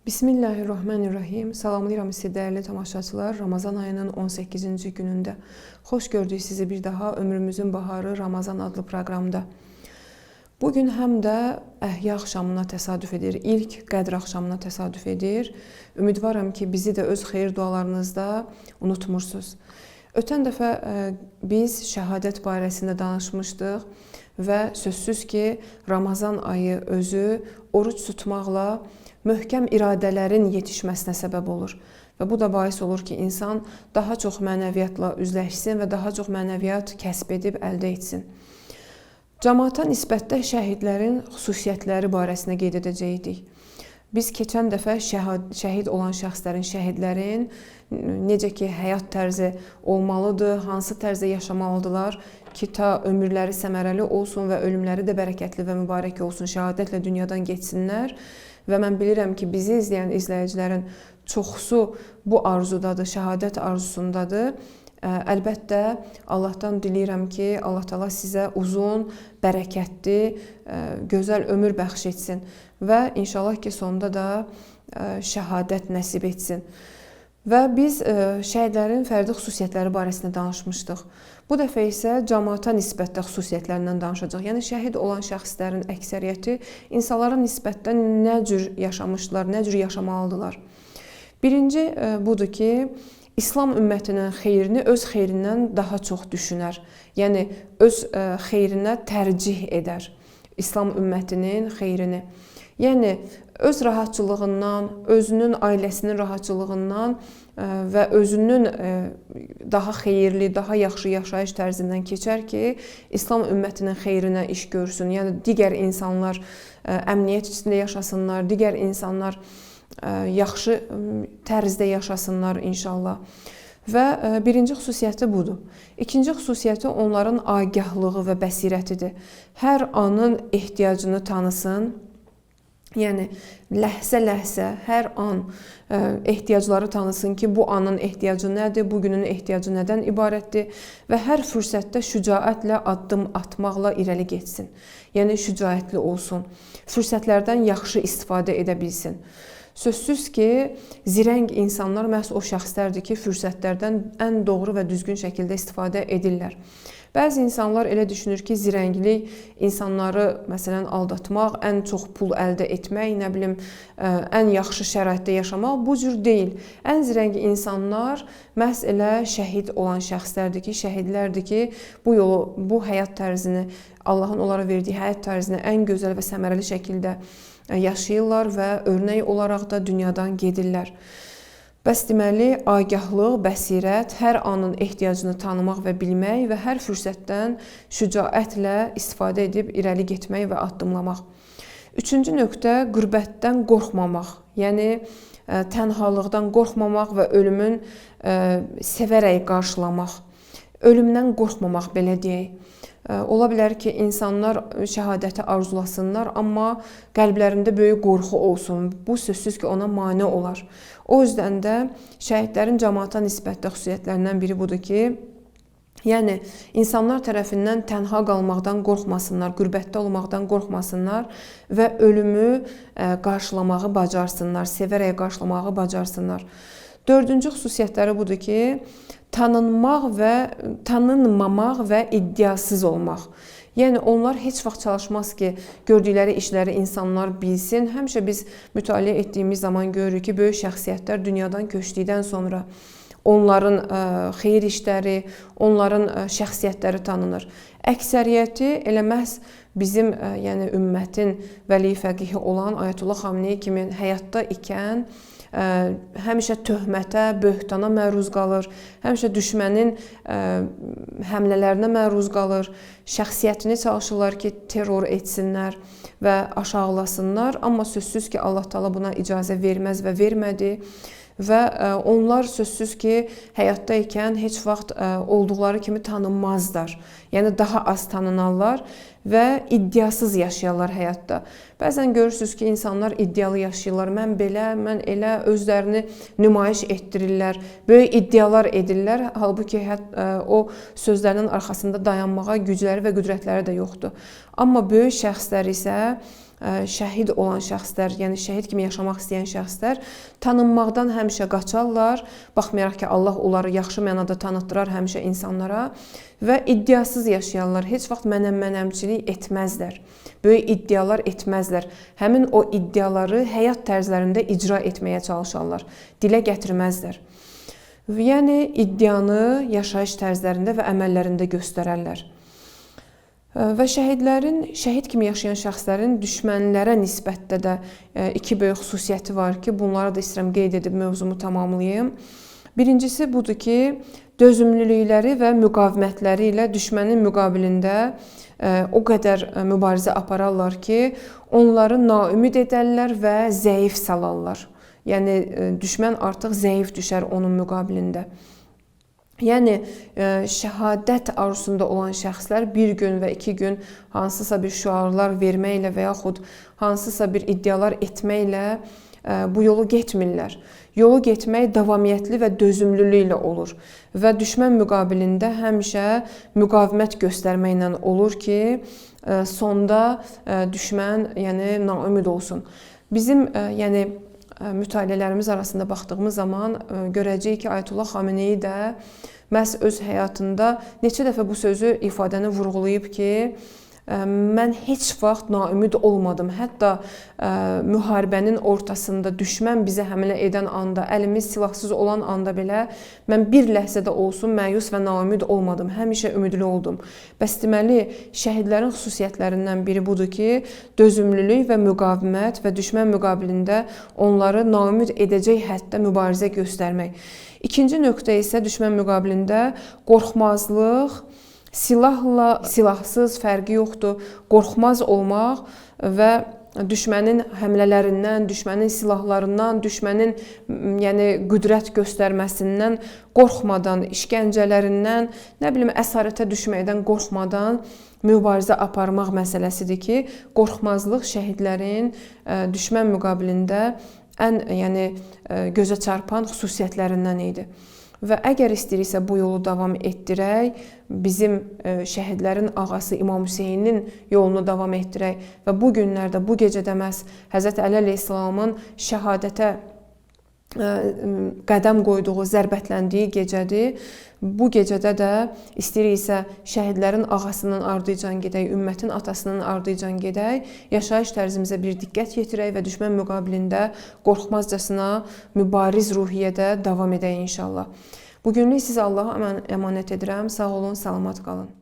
Bismillahirrahmanirrahim. Salamlayıram sizi dəyərli tamaşaçılar. Ramazan ayının 18-ci günündə. Xoş gördük sizi bir daha Ömrümüzün Baharı Ramazan adlı proqramda. Bugün həm də Əhya axşamına təsadüf edir. İlk Qədr axşamına təsadüf edir. Ümidvaram ki, bizi də öz xeyir dualarınızda unutmursunuz. Ötən dəfə biz şəhadət barəsində danışmışdıq və sözsüz ki, Ramazan ayı özü oruc tutmaqla möhkəm iradələrin yetişməsinə səbəb olur. Və bu da bais olur ki, insan daha çox mənəviyyatla üzləşsin və daha çox mənəviyyat kəsb edib əldə etsin. Camaata nisbətdə şəhidlərin xüsusiyyətləri barəsində qeyd edəcəkdik. Biz keçən dəfə şəhid olan şəxslərin, şəhidlərin necə ki həyat tərzi olmalıdır, hansı tərzdə yaşamalıdırlar ki, ta ömürləri səmərəli olsun və ölümləri də bərəkətli və mübarək olsun, şəhadətlə dünyadan getsinlər. Və mən bilirəm ki, bizi izləyən izləyicilərin çoxusu bu arzudadır, şəhadət arzusundadır. Əlbəttə, Allahdan diləyirəm ki, Allah Teala sizə uzun, bərəkətli, gözəl ömür bəxş etsin və inşallah ki, sonda da şəhadət nəsib etsin. Və biz şəhidlərin fərdi xüsusiyyətləri barəsində danışmışdıq. Bu dəfə isə camaata nisbətdə xüsusiyyətlərindən danışacaq. Yəni şəhid olan şəxslərin əksəriyyəti insanlara nisbətdə nə cür yaşamışdılar, nə cür yaşamalıdırlar. Birinci budur ki, İslam ümmətinin xeyrini öz xeyrindən daha çox düşünər. Yəni öz xeyrinə tərcih edər. İslam ümmətinin xeyrini. Yəni öz rahatçılığından, özünün ailəsinin rahatçılığından və özünün daha xeyirli, daha yaxşı yaşayış tərzindən keçər ki, İslam ümmətinin xeyrinə iş görsün. Yəni digər insanlar əmniyyət içində yaşasınlar, digər insanlar yaxşı tərzdə yaşasınlar inşallah. Və birinci xüsusiyyəti budur. İkinci xüsusiyyəti onların agahlığı və bəsirətidir. Hər anın ehtiyacını tanısın. Yəni ləhzə-ləhzə hər an ehtiyacları tanısın ki, bu anın ehtiyacı nədir, bu günün ehtiyacı nədən ibarətdir və hər fürsətdə şücaətlə addım atmaqla irəli getsin. Yəni şücaətli olsun, fürsətlərdən yaxşı istifadə edə bilsin. Sözsüz ki, zirəng insanlar məhz o şəxslərdir ki, fürsətlərdən ən doğru və düzgün şəkildə istifadə edirlər. Bəzi insanlar elə düşünür ki, zirənglik insanları məsələn aldatmaq, ən çox pul əldə etmək, nə bilim, ən yaxşı şəraitdə yaşamaq bu cür deyil. Ən zirəng insanlar məhz elə şəhid olan şəxslərdir ki, şəhidlərdir ki, bu yolu, bu həyat tərzini, Allahın onlara verdiyi həyat tərzini ən gözəl və səmərəli şəkildə yaşayırlar və örnək olaraq da dünyadan gedirlər. Bəs deməli, agahlıq, bəsirət, hər anın ehtiyacını tanımaq və bilmək və hər fürsətdən şücaətlə istifadə edib irəli getmək və addımlamaq. Üçüncü nöqtə, qürbətdən qorxmamaq, yəni tənhalıqdan qorxmamaq və ölümün sevərək qarşılamaq. Ölümdən qorxmamaq, belə deyək. Ola bilər ki, insanlar şəhadəti arzulasınlar, amma qəlblərində böyük qorxu olsun. Bu sözsüz ki, ona mane olar. O yüzdən də şəhidlərin camaata nisbətdə xüsusiyyətlərindən biri budur ki, yəni insanlar tərəfindən tənha qalmaqdan qorxmasınlar, qürbətdə olmaqdan qorxmasınlar və ölümü qarşılamağı bacarsınlar, sevərək qarşılamağı bacarsınlar. Dördüncü xüsusiyyətləri budur ki, tanınmaq və tanınmamaq və iddiasız olmaq. Yəni onlar heç vaxt çalışmaz ki, gördükləri işləri insanlar bilsin. Həmişə biz mütaliə etdiyimiz zaman görürük ki, böyük şəxsiyyətlər dünyadan köçdükdən sonra onların xeyir işləri, onların şəxsiyyətləri tanınır. Əksəriyyəti elə məhz bizim, yəni ümmətin vəli fəqihi olan Ayətullah Xameneyi kimi həyatda ikən həmişə töhmətə, böhtana məruz qalır, həmişə düşmənin həmlələrinə məruz qalır, şəxsiyyətini çalışırlar ki, terror etsinlər və aşağılasınlar. Amma sözsüz ki, Allah Teala buna icazə verməz və vermədi. Və onlar sözsüz ki, həyatda ikən heç vaxt olduqları kimi tanınmazlar. Yəni daha az tanınarlar və iddiasız yaşayarlar həyatda. Bəzən görürsünüz ki, insanlar iddialı yaşayırlar. Mən belə, mən elə, özlərini nümayiş etdirirlər, böyük iddialar edirlər. Halbuki o sözlərinin arxasında dayanmağa gücləri və qüdrətləri də yoxdur. Amma böyük şəxslər isə şəhid olan şəxslər, yəni şəhid kimi yaşamaq istəyən şəxslər tanınmaqdan həmişə qaçarlar. Baxmayaraq ki, Allah onları yaxşı mənada tanıtdırar həmişə insanlara və iddiasız yaşayarlar. Heç vaxt mənəm-mənəmçilik etməzlər. Böyük iddialar etməzlər. Həmin o iddiaları həyat tərzlərində icra etməyə çalışarlar. Dilə gətirməzlər. Yəni iddianı yaşayış tərzlərində və əməllərində göstərərlər. Və şəhidlərin, şəhid kimi yaşayan şəxslərin düşmənlərə nisbətdə də iki böyük xüsusiyyəti var ki, bunları da istəyirəm qeyd edib mövzumu tamamlayım. Birincisi budur ki, dözümlülükləri və müqavimətləri ilə düşmənin müqabilində o qədər mübarizə apararlar ki, onları naümid edərlər və zəif salarlar. Yəni düşmən artıq zəif düşər onun müqabilində. Yəni şəhadət arzusunda olan şəxslər bir gün və iki gün hansısa bir şüarlar verməklə və yaxud hansısa bir iddialar etməklə bu yolu getmirlər. Yolu getmək davamiyyətli və dözümlülüklə olur və düşmən müqabilində həmişə müqavimət göstərməklə olur ki, sonda düşmən, yəni naümid olsun. Bizim yəni mütaliələrimiz arasında baxdığımız zaman görəcəyik ki, Ayətullah Xameneyi də məhz öz həyatında neçə dəfə bu sözü, ifadəni vurğulayıb ki, mən heç vaxt naümid olmadım. Hətta müharibənin ortasında düşmən bizə həmlə edən anda, əlimiz silahsız olan anda belə mən bir ləhzədə olsun məyus və naümid olmadım. Həmişə ümidli oldum. Bəs deməli, şəhidlərin xüsusiyyətlərindən biri budur ki, dözümlülük və müqavimət və düşmən müqabilində onları naümid edəcək həddə mübarizə göstərmək. İkinci nöqtə isə düşmən müqabilində qorxmazlıq, silahla silahsız fərqi yoxdur. Qorxmaz olmaq və düşmənin həmlələrindən, düşmənin silahlarından, düşmənin yəni qüdrət göstərməsindən qorxmadan, işgəncələrindən, nə bilim əsarətə düşməkdən qorxmadan mübarizə aparmaq məsələsidir ki, qorxmazlıq şəhidlərin düşmən müqabilində ən yəni gözə çarpan xüsusiyyətlərindən idi. Və əgər istəyiriksə bu yolu davam etdirək, bizim şəhidlərin ağası İmam Hüseynin yolunu davam etdirək və bu günlərdə, bu gecədə məhz Həzrət Əli əleyhissalamın şəhadətə qədəm qoyduğu, zərbətləndiyi gecədir. Bu gecədə də istəyiriksə şəhidlərin ağasının ardıcan gedək, ümmətin atasının ardıcan gedək, yaşayış tərzimizə bir diqqət yetirək və düşmən müqabilində qorxmazcasına mübariz ruhiyyədə davam edək inşallah. Bugünlük sizə Allaha əmanət edirəm. Sağ olun, salamat qalın.